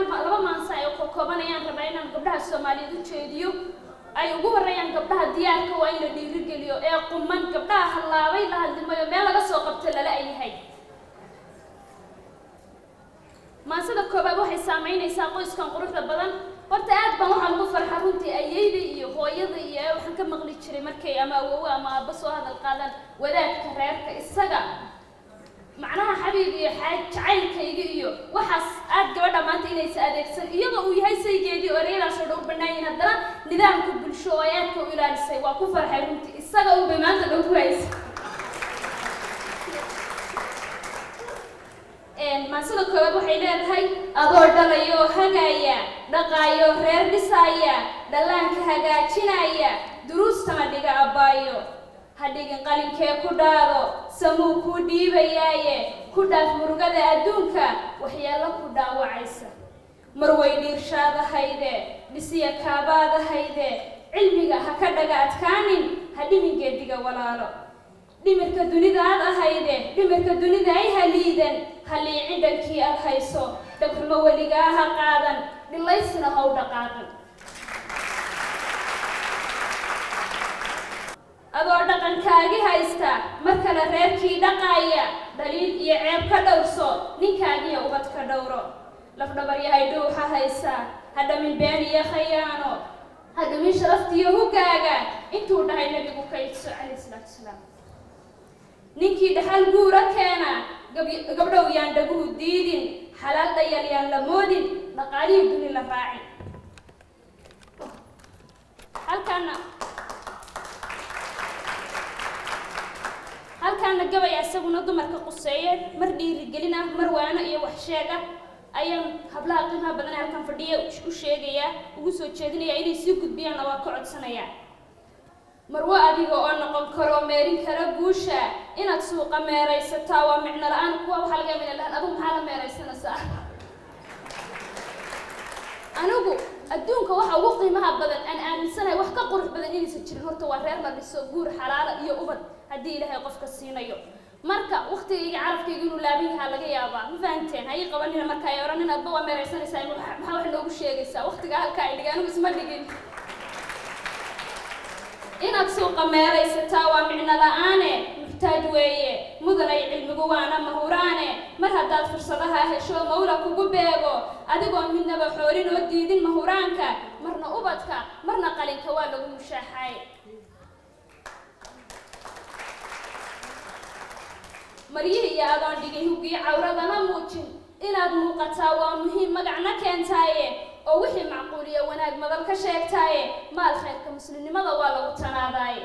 Laba maansa ay koobanayaan rabaa inaan gabdhaha Soomaaliyeed u jeediyo. Ay ugu horeeyaan gabdhaha diyaarka waa in la dhiirigeliyo ee quman, gabdhaha hallaabay la hadlimayo, meel laga soo qabto lala yahay. Maansada koobaad waxay saameynaysaa qoyskan quruxda badan. Horta aad baan waxaan ugu farxa runtii ayeyda iyo hooyada iyo waxaan ka maqli jiray markay ama awowe ama aabba soo hadal qaadaan wadaadka reerka, isaga macnaha xabiib iyo xaaj jacaylkayga iyo waxaas. Aad gabadha maanta inaysa adeegsan iyadoo uu yahay saygeedii oo ereyadaas oo dhan u bannaan yihiin, haddana nidaamka bulsho oo ay aadka u ilaalisay waa ku farxay runtii. Isaga unbay maanta dhow ku haysa. Maansida koowaad waxay leedahay: adoo dhalayoo hagaaya, dhaqaayo, reer dhisaaya, dhallaanka hagaajinaya, duruustana dhiga abbaayo, ha dhigin qalinkee ku dhaado, samuu kuu dhiibayaaye, ku dhaaf murugada adduunka waxyeello ku dhaawacaysa. Mar way dhiirshaadahayde, dhisiya kaabaadahayde, cilmiga ha ka dhaga adkaanin, ha dhimin geediga walaalo. Dhimirka dunida aad ahayde, dhimirka dunida ay haliidan, haliicin dhankii aad hayso, dhagxumo weligaa ha qaadan, dhilaysna ha u dhaqaaqin. Adoo dhaqankaagi haysta, mar kale reerkii dhaqaaya, dhaliil iyo ceeb ka dhowrso, ninkaagiyo ubad ka dhowro. Lafdhabar yahay dhuuxa haysa, ha dhamin been iyo khayaano, ha dhumin sharaftiyo hugaaga intuu dhahay Nebigu kaydso calayhi salaatu wasalaam. Ninkii dhaxal guura keena gabdhow yaan dhaguhu diidin, xalaal dhayal yaan la moodin, dhaqaalihii duni la raacin. Halkaana gabay isaguna dumarka quseeye, mar dhiirigelin ah, mar waano iyo wax sheeg ah, ayaan hablaha qiimaha badan ee halkan fadhiya u sheegayaa, ugu soo jeedinaya inay sii gudbiyaanna waa ka codsanayaa. Marwo adiga oo noqon karo meerin kara guusha, inaad suuqa meeraysataa waa micno la-aan. Kuwa waxaa laga yaaba inay dhahaan, adigu maxaa la meeraysanaysaa? Anigu adduunka waxa ugu qiimaha badan aan aaminsanahay, wax ka qurux badan inaysan jirin, horta waa reer la dhiso, guur xalaala iyo ubad haddii Ilaahay qofka siinayo. Marka waktigayga carafkayga inuu laaban yahaa laga yaabaa, ma fahanteen? Ha ii qabanina marka ay odhanin adba waa meeraysanaysaa, maxaa wax noogu sheegaysaa? Waktigaa halkaa ay dhigay, anigu isma dhigin. Inaad suuqa meeraysataa waa micno la-aane, muxtaaj weeye mudanay, cilmigu waana mahuraane. Mar haddaad fursadaha hesho mawla kugu beego, adigoon midnaba xoorin oo diidin mahuraanka, marna ubadka marna qalinka waa lagu mushaaxay. Maryihii iyo adoon dhigin huggii cawradana muujin, inaad muuqataa waa muhiim, magacna keentaaye, oo wixii macquuliya wanaag madal ka sheegtaaye, maal khayrka muslimnimada waa lagu tanaadaaye.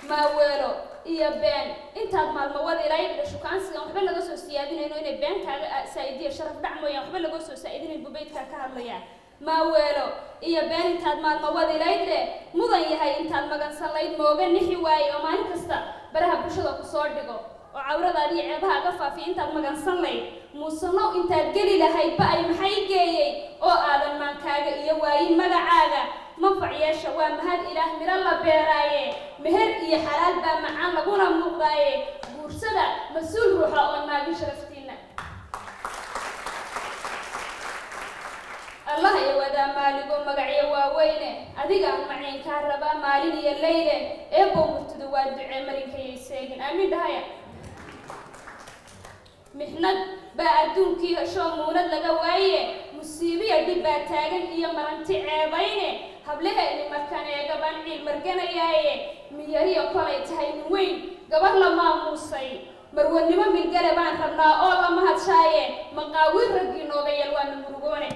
Maaweelo iyo been intaad maalmo wadi lahayd shukaansigan waxba laga soo siyaadinayno, inay been kaaga saa-idiyo sharaf dhac mooyaan waxba laga soo saa-idinayn buu beydkaa ka hadlayaa. Maaweelo iyo been intaad maalmo wadi lahayd leh, mudan yahay intaad magansan layd, mooga nixi waaye oo maalin kasta baraha bulshada kusoo dhigo oo cawradaadii ceebaha ga faafiya, intaad magansan layd muusanow, intaad geli lahayd ba ay maxay geeyey oo aadan maankaaga iyo waayin magacaaga. Manfac yeesha waa mahad Ilaah miro la beeraaye, meher iyo xalaal baa macaan laguna muuqdaaye, guursada mas-uul ruuxa oon maagin sharaftiinna. Allah iyo wadaa maaligo magacyo waaweyne, adigaan maciinkaa rabaa maalin iyo leyle, eebow murtidu waa ducee marinkayay seegin, aamiin dhahaya. Mixnad baa adduunkii heshoo muunad laga waaye, musiibiya dhib baa taagan iyo maranti ceebayne, hablaheeni markaan eegabaan ciil marganayaaye, miyariyo kolay tahay min weyn gabar la maamuusay, marwanimo milgale baan rabnaa oo la mahadshaaye, maqaawiir raggii nooga yeel waana murugoone.